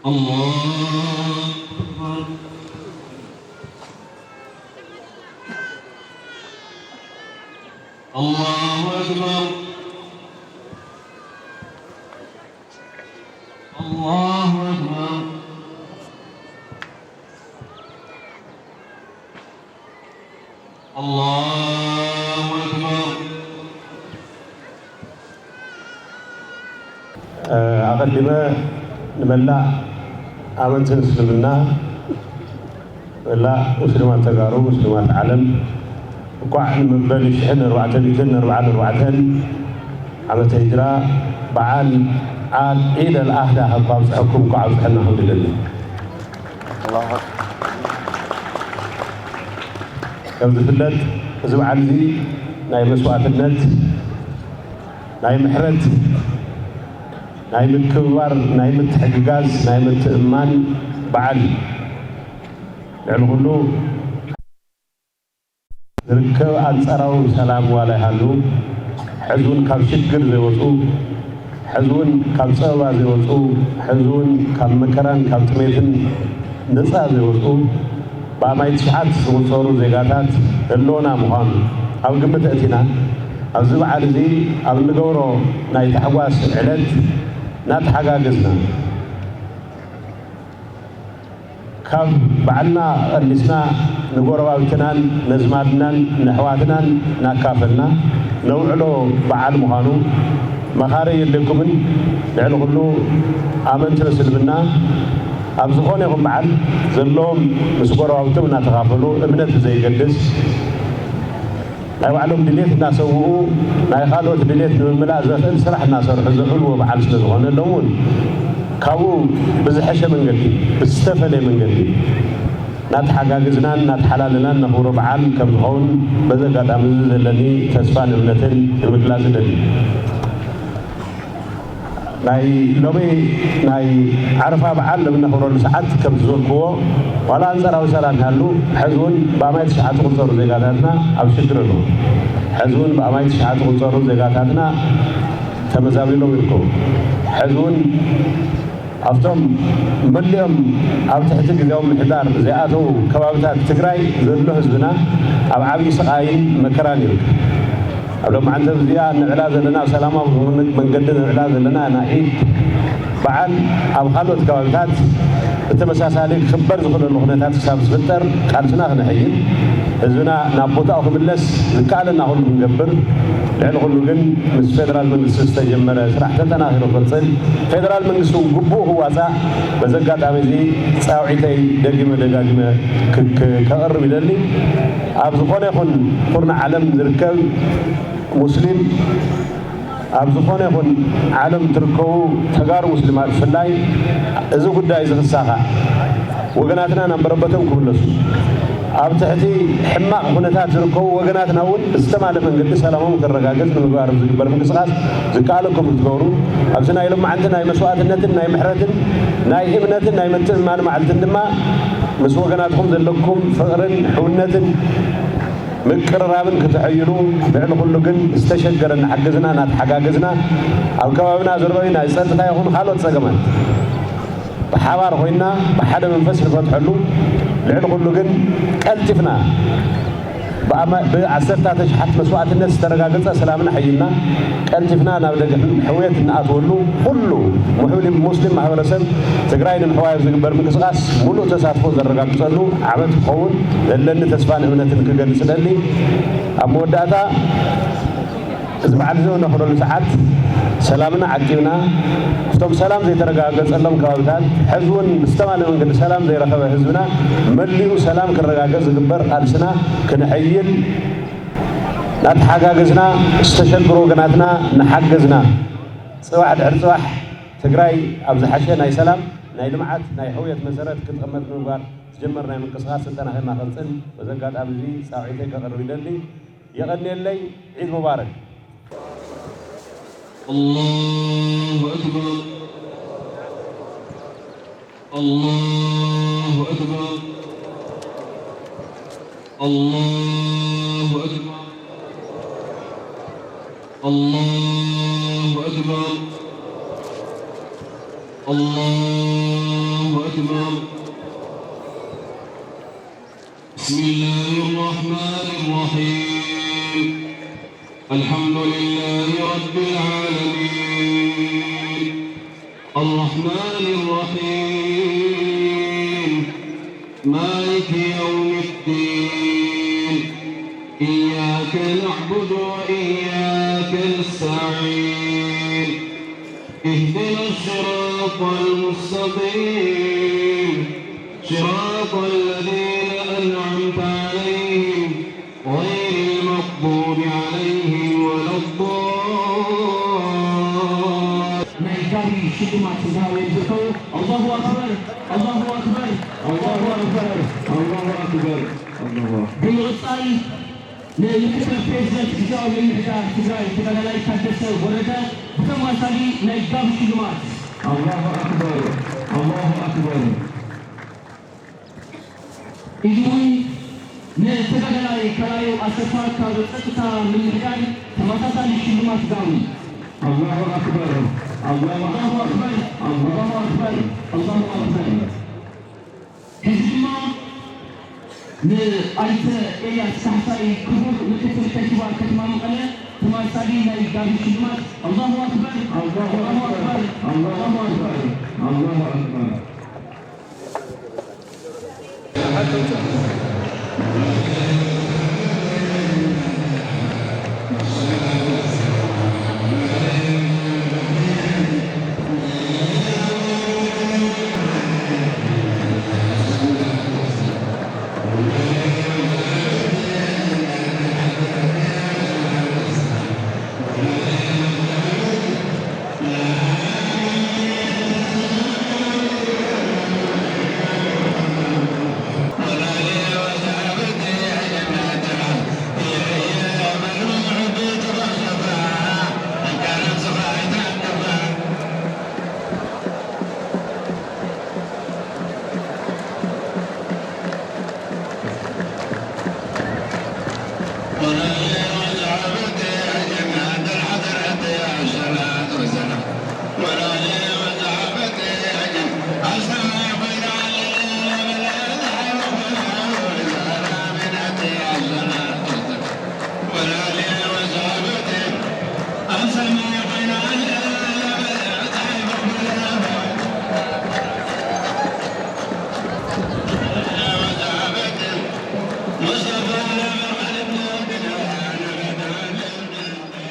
الله أكبر. الله أكبر. الله أكبر. الله أكبر. ኣቐዲመ ንመላእ ኣመንቲ ምስልምና፣ መላእ ሙስሊማት ተጋሩ፣ ሙስሊማት ዓለም፣ እንኳዕ ንመበል ሽሕን ኣርባዕተ ሚእትን ኣርባዓን ኣርባዕተን ዓመተ ሂጅራ በዓል ዓል ዒድ ኣልኣህዳ ካብ ኣብፅሐኩም እንኳዕ ኣብፅሐና ክብል ይደሊ። ከም ዝፍለጥ፣ እዚ በዓል እዚ ናይ መስዋእትነት፣ ናይ ምሕረት፣ ናይ ምክብባር፣ ናይ ምትሕግጋዝ፣ ናይ ምትእማን በዓል እዩ። ልዕሊ ኩሉ ዝርከብ ኣንጻራዊ ሰላም ዋላ ይሃሉ፣ ሕዚ እውን ካብ ሽግር ዘይወጹ፣ ሕዚ እውን ካብ ጸበባ ዘይወጹ፣ ሕዚ እውን ካብ መከራን ካብ ጥሜትን ነጻ ዘይወጹ፣ ብኣማኢት ሽሓት ዝቑጸሩ ዜጋታት ህልውና ምዃኑ ኣብ ግምት ኣእቲና፣ ኣብዚ በዓል እዚ ኣብ እንገብሮ ናይ ታሕጓስ ዕለት እናተሓጋገዝና፣ ካብ ባዕልና ቀኒስና ንጎረባብትናን ነዝማድናን ነሕዋትናን እናካፈልና ነውዕሎ በዓል ምዃኑ መኻሪ የድልየኩምን። ልዕሊ ኩሉ ኣመንቲ ምስልምና ኣብ ዝኾነ ይኹን በዓል ዘለዎም ምስ ጎረባብቶም እናተኻፈሉ፣ እምነት ብዘይገድስ፣ ናይ ባዕሎም ድሌት እናሰውኡ ናይ ካልኦት ድሌት ንምምላእ ዘኽእል ስራሕ እናሰርሑ ዘዕብልዎ በዓል ስለ ዝኾነ፣ ሎም እውን ካብኡ ብዝሐሸ መንገዲ፣ ብዝተፈለየ መንገዲ እናተሓጋግዝናን እናተሓላለናን ነኽብሮ በዓል ከም ዝኸውን በዚ ኣጋጣሚ እዚ ዘለኒ ተስፋን እምነትን ንምግላጽ እደሊ። ናይ ሎሚ ናይ ዓረፋ በዓል ኣብ እነኽብረሉ ሰዓት ከምቲ ዝበልክዎ፣ ዋላ ኣንጻራዊ ሰላም ይሃሉ፣ ሕዚ እውን ብኣማኢት ሽሓት ዝቑጸሩ ዜጋታትና ኣብ ሽግር ኣለዉ። ሕዚ እውን ብኣማኢት ሽሓት ዝቑጸሩ ዜጋታትና ተመዛቢሎም ይርከቡ። ሕዚ እውን ኣብቶም መሊኦም ኣብ ትሕቲ ግዝያዊ ምምሕዳር ዘይኣተዉ ከባብታት ትግራይ ዘሎ ህዝብና ኣብ ዓብዪ ስቓይን መከራን ይርከብ። ኣብ ሎማዓንቲ እዚኣ ንዕላ ዘለና፣ ኣብ ሰላማዊ ዝኾነ መንገዲ ንዕላ ዘለና ናይ ዒድ በዓል ኣብ ካልኦት ከባቢታት ብተመሳሳሊ ክኽበር ዝኽእለሉ ኩነታት ክሳብ ዝፍጠር ቃልስና ክነሐይል፣ ህዝብና ናብ ቦታኡ ክምለስ ዝከኣለና ኩሉ ክንገብር፣ ልዕሊ ኩሉ ግን ምስ ፌደራል መንግስቲ ዝተጀመረ ስራሕ ተጠናኺሩ ክቕፅል፣ ፌደራል መንግስቲ እውን ግቡኡ ክዋፃእ በዚ ኣጋጣሚ እዚ ፃውዒተይ ደጊመ ደጋጊመ ክ-፣ ክ-፣ ከቕርብ ይደሊ። ኣብ ዝኾነ ይኹን ኩርናዕ ዓለም ዝርከብ ሙስሊም፣ ኣብ ዝኾነ ይኹን ዓለም ትርከቡ ተጋሩ ሙስሊማት ብፍላይ፣ እዚ ጉዳይ እዚ ክሳኻዕ፣ ወገናትና ናብ መረበቶም ክምለሱ፣ ኣብ ትሕቲ ሕማቕ ኩነታት ዝርከቡ ወገናትና እውን ብዝተማልአ መንገዲ ሰላሞም ክረጋገጽ ንምግባር ዝግበር ምንቅስቓስ ዝከኣለኩም ክትገብሩ፣ ኣብዚ ናይ ሎማዓንቲ ናይ መስዋእትነትን ናይ ምሕረትን ናይ እምነትን ናይ ምትእምማን መዓልትን ድማ ምስ ወገናትኩም ዘለኩም ፍቕርን ሕውነትን ምቅርራብን ክተሐይሉ፣ ልዕሊ ኩሉ ግን ዝተሸገረ እናሓገዝና እናተሓጋገዝና፣ ኣብ ከባቢና ዝረኣዩ ናይ ጸጥታ ይኹን ካልኦት ጸገማት ብሓባር ኮይና ብሓደ መንፈስ ንፈትሐሉ፣ ልዕሊ ኩሉ ግን ቀልጢፍና ብኣማ-፣ ብዓሰርታት ኣሽሓት መስዋእትነት ዝተረጋገጸ ሰላምና ሓይልና ቀልጢፍና ናብ ደገ ሕውየት እንኣትወሉ፣ ኩሉ ሙስሊም፣ ሙስሊም ማሕበረሰብ ትግራይ ንምሕዋይ ኣብ ዝግበር ምንቅስቓስ ሙሉእ ተሳትፎ ዘረጋግጸሉ ዓመት ክኸውን ዘለኒ ተስፋን እምነትን ክገልጽ እደሊ። ኣብ መወዳእታ፣ እዚ በዓል እዚ እነኽብረሉ ሰዓት ሰላምና ዓቂብና፣ ኣብቶም ሰላም ዘይተረጋገጸሎም ከባቢታት፣ ሕዚ እውን ብዝተማልአ መንገዲ ሰላም ዘይረኸበ ህዝብና መሊኡ ሰላም ክረጋገጽ ዝግበር ቃልስና ክነሐይል፣ እናተሓጋገዝና ዝተሸግሩ ወገናትና እናሓገዝና፣ ጽባሕ ድሕሪ ጽባሕ ትግራይ ኣብ ዝሓሸ ናይ ሰላም፣ ናይ ልምዓት፣ ናይ ሕውየት መሰረት ክትቕመጥ ንምግባር ዝጀመርናዮ ምንቅስቓስ ኣጠናኺርና ክንጽል በዚ ኣጋጣሚ እዚ ጻውዒተይ ከቕርብ ይደሊ። የቐንየለይ። ዒድ ሙባረክ። الله أكبر. الله أكبر. الله أكبر. الله أكبر. الله أكبر. بسم الله الرحمن الرحيم. الحمد لله رب العالمين. الرحمن الرحيم. مالك يوم الدين. إياك نعبد وإياك نستعين. اهدنا الصراط المستقيم. صراط الذين أنعمت عليهم غير المغضوب عليهم ولا الضالين. ናይ ጋሪ ሽልማት ዝሃበ ዝርከቡ። ኣላሁ ኣክበር፣ ኣላሁ ኣክበር፣ ኣላሁ ኣክበር፣ ኣላሁ ኣክበር፣ ኣላሁ ኣክበር። ብምቕጻል ንምክትል ፕሬዚደንት ግዝያዊ ምምሕዳር ትግራይ ተጋዳላይ ታደሰ ወረደ ብተመሳሳሊ ናይ ጋቢ ሽልማት። ኣላሁ ኣክበር፣ ኣላሁ ኣክበር። ኢሉ እውን ንተጋዳላይ ካልኣዩ ኣሰፋ ካብ ጸጥታ ምምሕዳር ተመሳሳሊ ሽልማት ጋቢ። ኣላሁ ኣክበር፣ ኣላሁ ኣላሁ ኣክበር፣ ኣክበር፣ ኣላሁ ኣክበር፣ ኣላሁ ኣክበር። ሕዚ ድማ ንኣይተ ኤልያስ ካሕሳይ ክቡር ምክትል ከንቲባ ከተማ መቐለ ተመሳሳሊ ናይ ጋቢ ሽልማት። ኣላሁ ኣክበር፣ ኣላሁ ኣክበር፣ ኣላሁ ኣክበር፣ ኣላሁ ኣክበር።